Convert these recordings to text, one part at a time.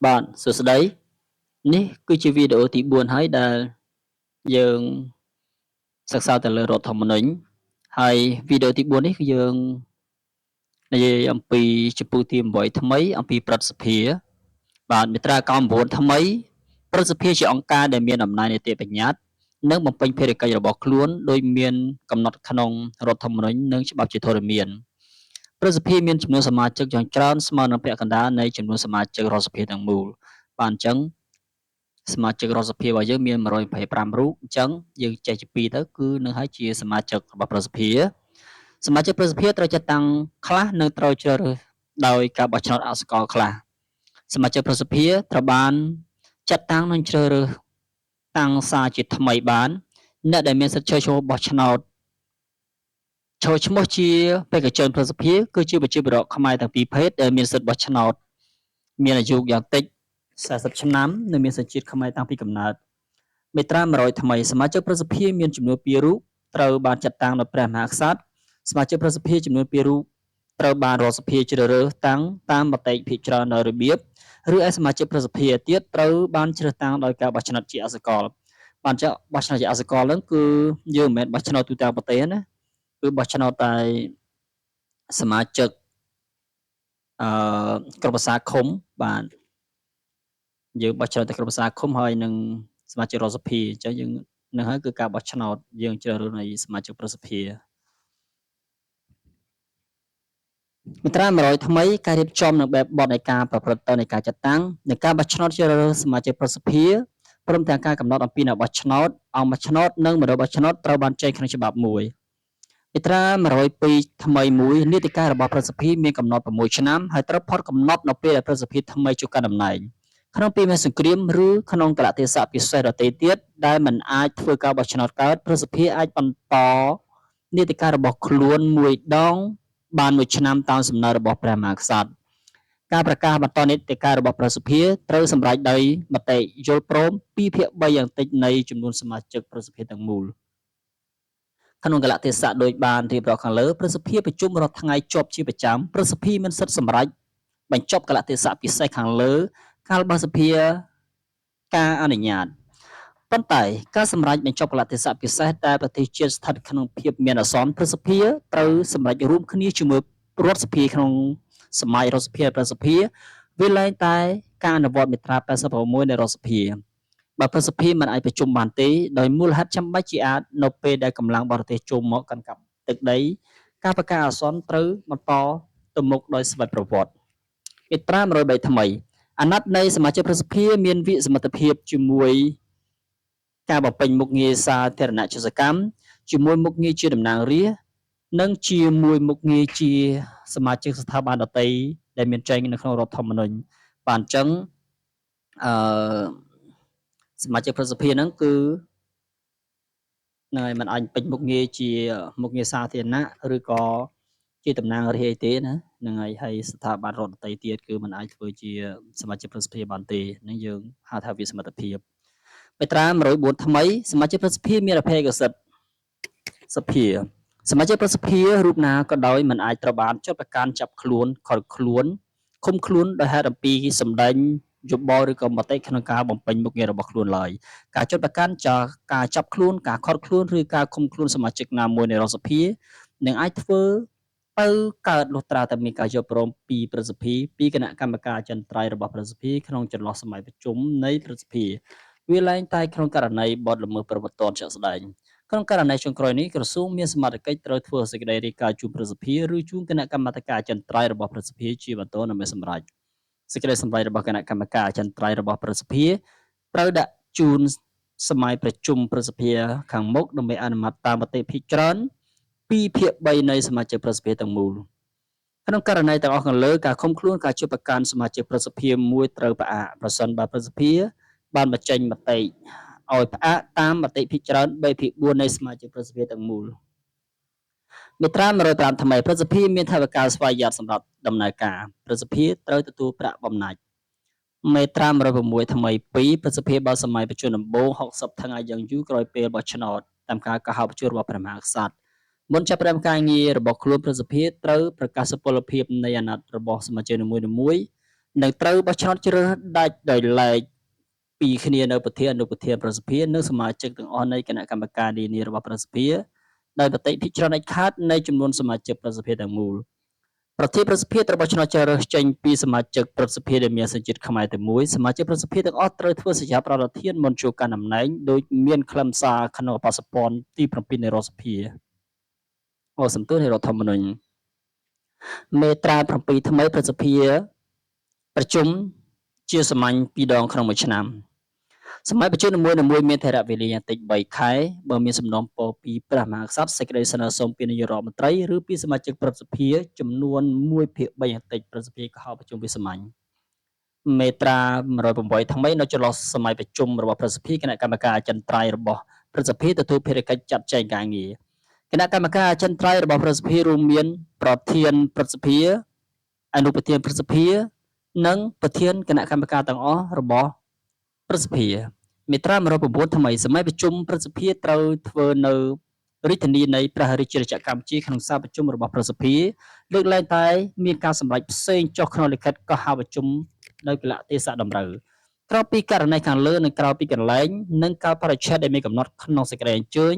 បាទសួស្តីនេះគឺជាវីដេអូទី4ហើយដែលយើងសិក្សាទៅលើរដ្ឋធម្មនុញ្ញហើយវីដេអូទី4នេះគឺយើងនិយាយអំពីជំពូកទី8ថ្មីអំពីព្រឹទ្ធសភាបាទមាត្រា99ថ្មីព្រឹទ្ធសភាជាអង្គការដែលមានអំណាចនីតិបញ្ញត្តិនិងបំពេញភារកិច្ចរបស់ខ្លួនដោយមានកំណត់ក្នុងរដ្ឋធម្មនុញ្ញនិងច្បាប់ជាធរមានព្រឹទ្ធសភាមានចំនួនសមាជិកយ៉ាងច្រើនស្មើនឹងពាក់កណ្ដាលនៃចំនួនសមាជិករដ្ឋសភាទាំងមូលបាទអញ្ចឹងសមាជិករដ្ឋសភារបស់យើងមាន125រូបអញ្ចឹងយើងចែកជា2ទៅគឺនឹងហើយជាសមាជិករបស់ព្រឹទ្ធសភាសមាជិកព្រឹទ្ធសភាត្រូវចាត់តាំងខ្លះនិងត្រូវជ្រើសរើសដោយការបោះឆ្នោតអសកលខ្លះសមាជិកព្រឹទ្ធសភាត្រូវបានចាត់តាំងនិងជ្រើសរើសតាំងសារជាថ្មីបានអ្នកដែលមានសិទ្ធិចូលឈ្មោះបោះឆ្នោតចូលឈ្មោះជាបេក្ខជនព្រឹទ្ធសភាគឺជាប្រជាពលរដ្ឋខ្មែរទាំងពីរភេទដែលមានសិទ្ធិបោះឆ្នោតមានអាយុយ៉ាងតិច40ឆ្នាំនិងមានសញ្ជាតិខ្មែរតាំងពីកំណើតមាត្រា100ថ្មីសមាជិកព្រឹទ្ធសភាមានចំនួន2រូបត្រូវបានចាត់តាំងដោយព្រះមហាក្សត្រសមាជិកព្រឹទ្ធសភាចំនួន2រូបត្រូវបានរដ្ឋសភាជ្រើសរើសតាំងតាមមតិភាគច្រើនដោយរបៀបឬឯសមាជិកព្រឹទ្ធសភាទៀតត្រូវបានជ្រើសតាំងដោយការបោះឆ្នោតជាអសកលបានចាបោះឆ្នោតជាអសកលហ្នឹងគឺយើងមិនមែនបោះឆ្នោតទូទាំងប្រទេសណាគឺបោះឆ្នោតតែសមាជិកអឺក្រុមប្រឹក្សាឃុំបាទយើងបោះឆ្នោតតែក្រុមប្រឹក្សាឃុំហើយនឹងសមាជិករដ្ឋសភាអញ្ចឹងយើងនឹងហើយគឺការបោះឆ្នោតយើងជ្រើសរើសនៃសមាជិកព្រឹទ្ធសភាមាត្រា100ថ្មីការរៀបចំនិងបែបបទនៃការប្រព្រឹត្តទៅនៃការចាត់តាំងនិងការបោះឆ្នោតជ្រើសរើសសមាជិកព្រឹទ្ធសភាព្រមទាំងការកំណត់អំពីអ្នកបោះឆ្នោតអង្គបោះឆ្នោតនិងមណ្ឌលបោះឆ្នោតត្រូវបានចែងក្នុងច្បាប់មួយមាត្រា102ថ្មីមួយនីតិកាលរបស់ព្រឹទ្ធសភាមានកំណត់6ឆ្នាំហើយត្រូវផុតកំណត់នៅពេលដែលព្រឹទ្ធសភាថ្មីជួបកាន់តំណែងក្នុងពេលមានសង្គ្រាមឬក្នុងកលៈទេសៈពិសេសដទៃទៀតដែលមិនអាចធ្វើការបោះឆ្នោតកើតព្រឹទ្ធសភាអាចបន្តនីតិកាលរបស់ខ្លួនមួយដងបានមួយឆ្នាំតាមសំណើរបស់ព្រះមហាក្សត្រការប្រកាសបន្តនីតិកាលរបស់ព្រឹទ្ធសភាត្រូវសម្រេចដោយមតិយល់ព្រម2ភាគ3យ៉ាងតិចនៃចំនួនសមាជិកព្រឹទ្ធសភាទាំងមូលក្នុងកលៈទេសៈដោយបានរៀបរាប់ខាងលើព្រឹទ្ធសភាប្រជុំរាល់ថ្ងៃជាប់ជាប្រចាំព្រឹទ្ធសភាមានសិទ្ធិសម្រេចបញ្ចប់កលៈទេសៈពិសេសខាងលើកាលបើសភាការអនុញ្ញាតប៉ុន្តែការសម្រេចបញ្ចប់កលៈទេសៈពិសេសដែលប្រទេសជាតិស្ថិតក្នុងភាពមានអាសន្នព្រឹទ្ធសភាត្រូវសម្រេចរួមគ្នាជាមួយរដ្ឋសភាក្នុងសម័យរដ្ឋសភាព្រឹទ្ធសភាវាលែងតែការអនុវត្តមាត្រា86នៃរដ្ឋសភាបើព្រឹទ្ធសភាមិនអាចប្រជុំបានទេដោយមូលហេតុចាំបាច់ជាអាចនៅពេលដែលកម្លាំងបរទេសចូលមកកាន់កាប់ទឹកដីការប្រកាសអាសន្នត្រូវបន្តទៅមុខដោយស្វ័យប្រវត្តិមាត្រា103ថ្មីអាណត្តិនៃសមាជិកព្រឹទ្ធសភាមានវិសមត្ថភាពជាមួយការបំពេញមុខងារសាធារណជនសកម្មជាមួយមុខងារជាតំណាងរាស្ត្រនិងជាមួយមុខងារជាសមាជិកស្ថាប័នដទៃដែលមានចែងនៅក្នុងរដ្ឋធម្មនុញ្ញបាទអញ្ចឹងអឺសមាជិកព្រឹទ្ធសភាហ្នឹងគឺនឹងឲ្យมันអាចពេញមុខងារជាមុខងារសាធារណៈឬក៏ជាតំណាងរាស្ត្រអីទេណាហ្នឹងហើយហើយស្ថាប័នរដ្ឋដទៃទៀតគឺมันអាចធ្វើជាសមាជិកព្រឹទ្ធសភាបានទេហ្នឹងយើងហៅថាវាសមត្ថភាពមាត្រា104ថ្មីសមាជិកព្រឹទ្ធសភាមានអភ័យឯកសិទ្ធិសភាសមាជិកព្រឹទ្ធសភារូបណាក៏ដោយមិនអាចត្រូវបានចោទប្រកាន់ចាប់ខ្លួនខុតខ្លួនឃុំខ្លួនដោយហេតុអំពីសម្ដែងយោបល់ឬក៏មតិក្នុងការបំពេញមុខងាររបស់ខ្លួនឡើយការចោទប្រកាន់ចាការចាប់ខ្លួនការខុតខ្លួនឬការឃុំខ្លួនសមាជិកណាមួយនៃរដ្ឋសភានឹងអាចធ្វើទៅកើតលុះត្រាតែមានការយល់ព្រមពីព្រឹទ្ធសភាពីគណៈកម្មការអចិន្ត្រៃយ៍របស់ព្រឹទ្ធសភាក្នុងចន្លោះសម័យប្រជុំនៃព្រឹទ្ធសភាវាលែងតែក្នុងករណីបទល្មើសព្រហ្មទណ្ឌជាក់ស្ដែងក្នុងករណីចុងក្រោយនេះក្រសួងមានសមត្ថកិច្ចត្រូវធ្វើសេចក្តីរាយការណ៍ជូនព្រឹទ្ធសភាឬជូនគណៈកម្មាធិការអចិន្ត្រៃយ៍របស់ព្រឹទ្ធសភាជាបន្តដើម្បីសម្រេចសេចក្តីសម្រេចរបស់គណៈកម្មការអចិន្ត្រៃយ៍របស់ព្រឹទ្ធសភាត្រូវដាក់ជូនសម័យប្រជុំព្រឹទ្ធសភាខាងមុខដើម្បីអនុម័តតាមមតិភាគច្រើន2ភាគ3នៃសមាជិកព្រឹទ្ធសភាទាំងមូលក្នុងករណីទាំងអស់ខាងលើការឃុំខ្លួនការជាប់ប្រកាន់សមាជិកព្រឹទ្ធសភាមួយត្រូវផ្អាកប្រសិនបើព្រឹទ្ធសភាបានបញ្ចេញមតិឲ្យផ្អាកតាមមតិភាគច្រើន3ភាគ4នៃសមាជិកព្រឹទ្ធសភាទាំងមូលមាត្រា105ថ្មីព្រឹទ្ធសភាមានថវិកាស្វ័យយ័តសម្រាប់ដំណើរការព្រឹទ្ធសភាត្រូវទទួលប្រាក់បំណាច់មាត្រា106ថ្មី2ព្រឹទ្ធសភាបើសម័យប្រជុំដំបូង60ថ្ងៃយ៉ាងយូរក្រោយពេលបោះឆ្នោតតាមការកោះហៅប្រជុំរបស់ព្រះមហាក្សត្រមុនចាប់ផ្ដើមការងាររបស់ខ្លួនព្រឹទ្ធសភាត្រូវប្រកាសសុពលភាពនៃអាណត្តិរបស់សមាជិកនីមួយៗ នឹងត្រូវបោះឆ្នោតជ្រើសរើសដាច់ដោយឡែកពីគ្នានៅប្រធានអនុប្រធានប្រសិទ្ធភាពនិងសមាជិកទាំងអស់នៃគណៈកម្មការនានារបស់ប្រសិទ្ធភាពដោយមតិភាគច្រើនដាច់ខាតនៃចំនួនសមាជិកប្រសិទ្ធភាពទាំងមូលប្រធានប្រសិទ្ធភាពត្រូវបោះឆ្នោតជ្រើសរើសចេញពីសមាជិកប្រសិទ្ធភាពដែលមានសញ្ជាតិខ្មែរតែមួយសមាជិកប្រសិទ្ធភាពទាំងអស់ត្រូវធ្វើសច្ចាប្រណិធានមុនចូលកាន់តំណែងដោយមានខ្លឹមសារក្នុងអបសព័ន្ធទី7នៃរដ្ឋសភាអូសំទោសនៃរដ្ឋធម្មនុញ្ញមេត្រា7ថ្មីប្រសិទ្ធភាពប្រជុំជាសាមញ្ញពីរដងក្នុងមួយឆ្នាំសម័យប្រជុំនីមួយៗមានថេរវេលាយ៉ាងតិច3ខែបើមានសំណូមពរពីព្រះមហាក្សត្រសេចក្តីស្នើសុំពីនាយករដ្ឋមន្ត្រីឬពីសមាជិកព្រឹទ្ធសភាចំនួន1/3យ៉ាងតិចព្រឹទ្ធសភាក៏ហៅប្រជុំវិសាមញ្ញមេត្រា108ថ្មីនៅចន្លោះសម័យប្រជុំរបស់ព្រឹទ្ធសភាគណៈកម្មការអចិន្ត្រៃយ៍របស់ព្រឹទ្ធសភាទទួលភារកិច្ចចាត់ចែងការងារគណៈកម្មការអចិន្ត្រៃយ៍របស់ព្រឹទ្ធសភារួមមានប្រធានព្រឹទ្ធសភាអនុប្រធានព្រឹទ្ធសភានិងប្រធានគណៈកម្មការទាំងអស់របស់ព្រឹទ្ធសភាមេត្រា109ថ្មីសម័យប្រជុំព្រឹទ្ធសភាត្រូវធ្វើនៅរាជធានីនៃព្រះរាជាណាចក្រកម្ពុជាក្នុងសាលប្រជុំរបស់ព្រឹទ្ធសភាលើកលែងតែមានការសម្រេចផ្សេងចុះក្នុងលិខិតកោះហៅប្រជុំដោយកលៈទេសៈតម្រូវក្រៅពីករណីខាងលើនិងក្រៅពីកន្លែងនិងកាលបរិច្ឆេទដែលមានកំណត់ក្នុងសេចក្តីអញ្ជើញ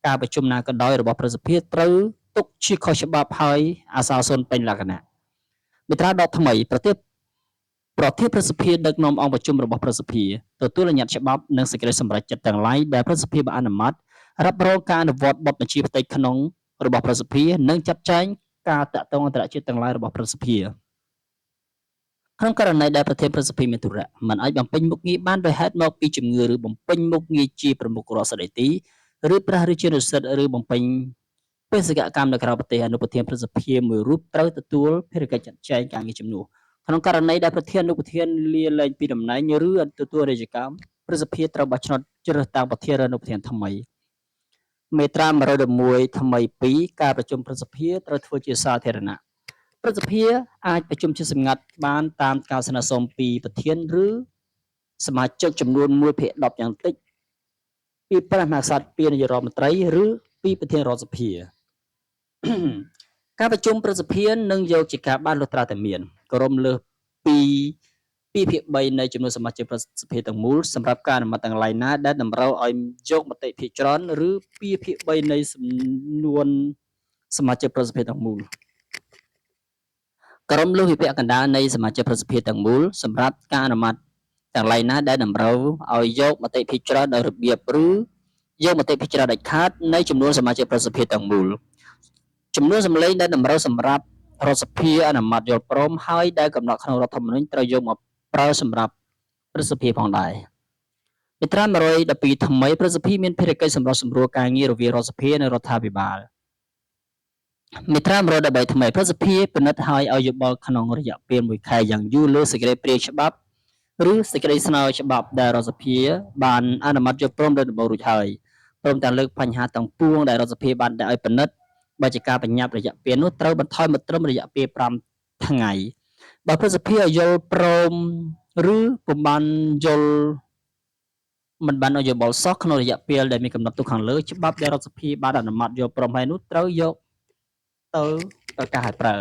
ការប្រជុំណាក៏ដោយរបស់ព្រឹទ្ធសភាត្រូវទុកជាខុសច្បាប់ហើយអាសាសុនពេញលក្ខណៈមេត្រា10ថ្មីប្រទេសប្រធានព្រឹទ្ធសភាដឹកនាំអង្គប្រជុំរបស់ព្រឹទ្ធសភាទទួលអនុញ្ញាតច្បាប់និងសេចក្តីសម្រេចចិត្តទាំងឡាយដែលព្រឹទ្ធសភាបានអនុម័តរ៉ាប់រងការអនុវត្តបទបញ្ជាផ្ទៃក្នុងរបស់ព្រឹទ្ធសភានិងចាត់ចែងការតាក់ទងអន្តរជាតិទាំងឡាយរបស់ព្រឹទ្ធសភាក្នុងករណីដែលប្រធានព្រឹទ្ធសភាមានធុរៈមិនអាចបំពេញមុខងារបានដោយហេតុមកពីជំងឺឬបំពេញមុខងារជាប្រមុខរដ្ឋស្ដីទីឬព្រះរាជានុសិទ្ធិឬបំពេញបេសកកម្មនៅក្រៅប្រទេសអនុប្រធានព្រឹទ្ធសភាមួយរូបត្រូវទទួលភារកិច្ចចាត់ចែងការងារជំនួសក្នុងករណីដែលប្រធានអនុប្រធានលាលែងពីតំណែងឬទទួលរាជកម្មព្រឹទ្ធសភាត្រូវបោះឆ្នោតជ្រើសតាំងប្រធានឬអនុប្រធានថ្មីមេត្រា111ថ្មី2ការប្រជុំព្រឹទ្ធសភាត្រូវធ្វើជាសាធារណៈព្រឹទ្ធសភាអាចប្រជុំជាសម្ងាត់បានតាមការស្នើសុំពីប្រធានឬសមាជិកចំនួន1/10យ៉ាងតិចពីព្រះមហាក្សត្រពីនាយករដ្ឋមន្ត្រីឬពីប្រធានរដ្ឋសភាការប្រជុំព្រឹទ្ធសភានឹងយកជាការបានលុះត្រាតែមានក្រុមលើសពី2/3នៃចំនួនសមាជិកព្រឹទ្ធសភាទាំងមូលសម្រាប់ការអនុម័តទាំងឡាយណាដែលតម្រូវឲ្យយកមតិភាគច្រើនឬ2/3នៃចំនួនសមាជិកព្រឹទ្ធសភាទាំងមូលក្រុមលើសពីពាក់កណ្ដាលនៃសមាជិកព្រឹទ្ធសភាទាំងមូលសម្រាប់ការអនុម័តទាំងឡាយណាដែលតម្រូវឲ្យយកមតិភាគច្រើនដោយរបៀបឬយកមតិភាគច្រើនដាច់ខាតនៃចំនួនសមាជិកព្រឹទ្ធសភាទាំងមូលចំនួនសម្លេងដែលតម្រូវសម្រាប់រដ្ឋសភាអនុម័តយល់ព្រមហើយដែលកំណត់ក្នុងរដ្ឋធម្មនុញ្ញត្រូវយកមកប្រើសម្រាប់ព្រឹទ្ធសភាផងដែរមាត្រា112ថ្មីព្រឹទ្ធសភាមានភារកិច្ចសម្របសម្រួលការងាររវាងរដ្ឋសភានិងរដ្ឋាភិបាលមាត្រា113ថ្មីព្រឹទ្ធសភាពិនិត្យហើយឲ្យយោបល់ក្នុងរយៈពេល1ខែយ៉ាងយូរលើសេចក្តីព្រាងច្បាប់ឬសេចក្តីស្នើច្បាប់ដែលរដ្ឋសភាបានអនុម័តយល់ព្រមដោយដំបូងរួចហើយព្រមទាំងលើកបញ្ហាទាំងពួងដែលរដ្ឋសភាបានដាក់ឲ្យពិនិត្យបើជាការបញ្ញត្តិរយៈពេលនោះត្រូវបន្ថយមកត្រឹមរយៈពេល5ថ្ងៃបើព្រឹទ្ធសភាឲ្យយល់ព្រមឬពុំបានយល់មិនបានឲ្យយោបល់សោះក្នុងរយៈពេលដែលមានកំណត់ទុកខាងលើច្បាប់ដែលរដ្ឋសភាបានអនុម័តយល់ព្រមហើយនោះត្រូវយកទៅប្រកាសឲ្យប្រើ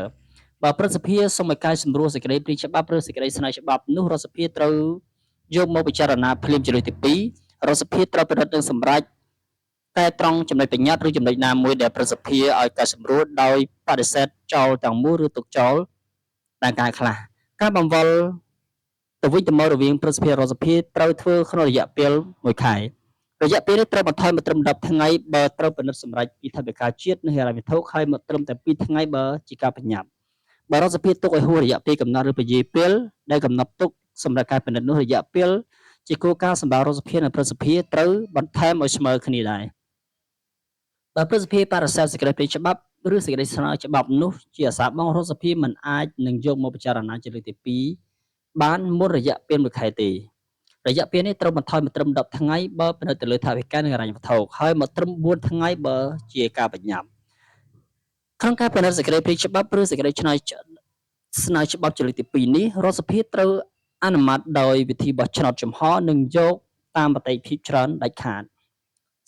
បើព្រឹទ្ធសភាសូមឲ្យកែសម្រួលសេចក្តីព្រាងច្បាប់ឬសេចក្តីស្នើច្បាប់នោះរដ្ឋសភាត្រូវយកមកពិចារណាភ្លាមជាលើកទី2រដ្ឋសភាត្រូវពិនិត្យនិងសម្រេចតែត្រង់ចំណុចបញ្ញត្តិឬចំណុចណាមួយដែលព្រឹទ្ធសភាឲ្យកែសម្រួលដោយបដិសេធចោលទាំងមូលឬទុកចោលដែលកែខ្លះការបង្វិលទៅវិញទៅមករវាងព្រឹទ្ធសភារដ្ឋសភាត្រូវធ្វើក្នុងរយៈពេល1ខែរយៈពេលនេះត្រូវបន្ថយមកត្រឹម10ថ្ងៃបើត្រូវពិនិត្យសម្រេចពីថវិកាជាតិនិងហិរញ្ញវត្ថុហើយមកត្រឹមតែ2ថ្ងៃបើជាការបញ្ញត្តិបើរដ្ឋសភាទុកឲ្យហួសរយៈពេលកំណត់ឬពជាពេលដែលកំណត់ទុកសម្រាប់ការពិនិត្យនោះរយៈពេលជាគោលការណ៍សម្រាប់រដ្ឋសភានិងព្រឹទ្ធសភាត្រូវបន្ថែមឲ្យស្មើគ្នាដែរបើព្រឹទ្ធសភាបដិសេធសេចក្តីព្រាងច្បាប់ឬសេចក្តីស្នើច្បាប់នោះជាអាសាបងរដ្ឋសភាមិនអាចនឹងយកមកពិចារណាជាលើកទី2បានមុនរយៈពេល1ខែទេរយៈពេលនេះត្រូវបន្ថយមកត្រឹម10ថ្ងៃបើពិនិត្យទៅលើថវិកានិងហិរញ្ញវត្ថុហើយមកត្រឹម4ថ្ងៃបើជាការបញ្ញត្តិក្នុងការពិនិត្យសេចក្តីព្រាងច្បាប់ឬសេចក្តីឆ្នើស្នើច្បាប់ជាលើកទី2នេះរដ្ឋសភាត្រូវអនុម័តដោយវិធីបោះឆ្នោតចំហនិងយកតាមមតិភាគច្រើនដាច់ខាត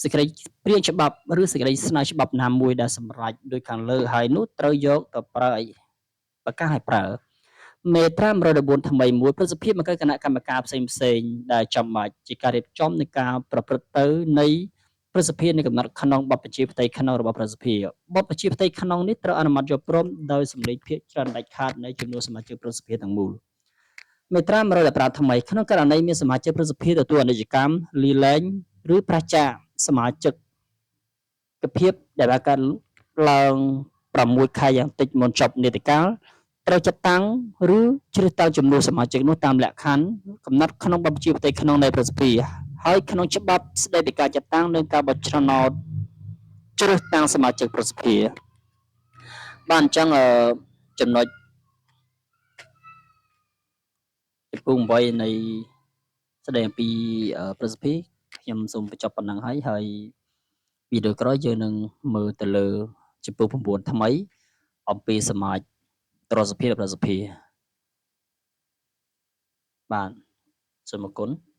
សេចក្តីព្រាងច្បាប់ឬសេចក្តីស្នើច្បាប់ណាមួយដែលសម្រេចដោយខាងលើហើយនោះត្រូវយកទៅប្រើឲ្យប្រកាសឲ្យប្រើ មេត្រា114ថ្មីមួយប្រសិទ្ធភាពមកគណៈកម្មការផ្សេងផ្សេងដែលចាំបាច់ជាការរៀបចំនៃការប្រព្រឹត្តទៅនៃប្រសិទ្ធភាពនៃកំណត់ក្នុងបទបញ្ជាផ្ទៃក្នុងរបស់ប្រសិទ្ធភាពបទបញ្ជាផ្ទៃក្នុងនេះត្រូវអនុម័តយកព្រមដោយសម្លេងភាគច្រើនដាច់ខាតនៃចំនួនសមាជិកប្រសិទ្ធភាពទាំងមូលមេត្រា115ថ្មីក្នុងករណីមានសមាជិកប្រសិទ្ធភាពទទួលអនិច្ចកម្មលីលែងឬប្រាសចាកសមាជិកភាពដែលបានកើតឡើង6ខែយ៉ាងតិចមុនចប់នីតិកាលត្រូវចាត់តាំងឬជ្រើសតាំងចំនួនសមាជិកនោះតាមលក្ខខណ្ឌកំណត់ក្នុងបទបញ្ជាផ្ទៃក្នុងនៃប្រសិទ្ធភាពហើយក្នុងច្បាប់ស្តីពីការចាត់តាំងនិងការបោះឆ្នោតជ្រើសតាំងសមាជិកប្រសិទ្ធភាពបាទអញ្ចឹងចំណុចចំពោះ8នៃស្តីអំពីប្រសិទ្ធភាពខ្ញុំសូមបញ្ចប់ប៉ុណ្ណឹងហើយហើយវីដេអូក្រោយយើងនឹងមើលទៅលើចំពោះ9ថ្មីអំពីសមាជរដ្ឋសភាប្រសិទ្ធភាពបាទសូមអរគុណ។